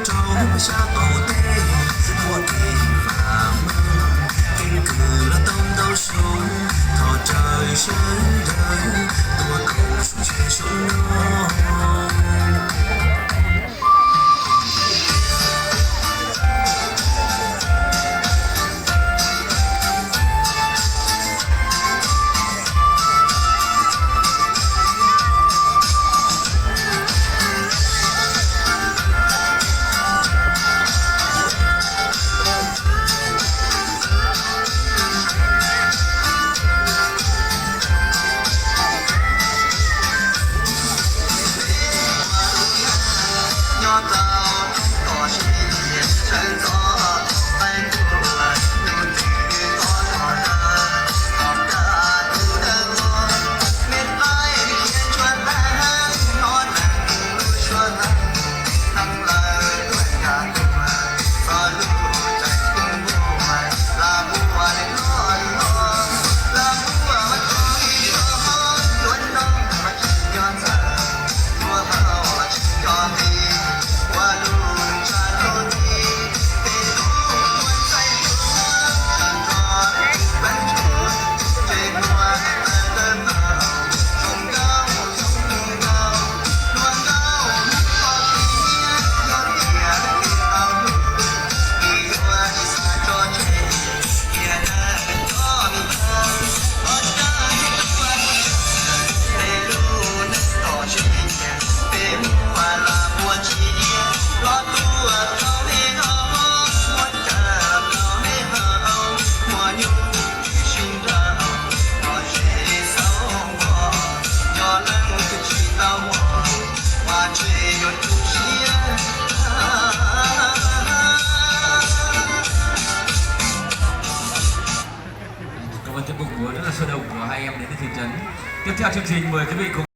Rau sab qaum teb muaj kev vam meej, keeb kwm los tau ntau xyoo, thov rawv sawv daws tuaj koom xyoo tshiab xyoo no. Cảm ơn tiết mục múa rất là sôi động của hai em đến từ thị trấn. Tiếp theo chương trình mời quý vị cùng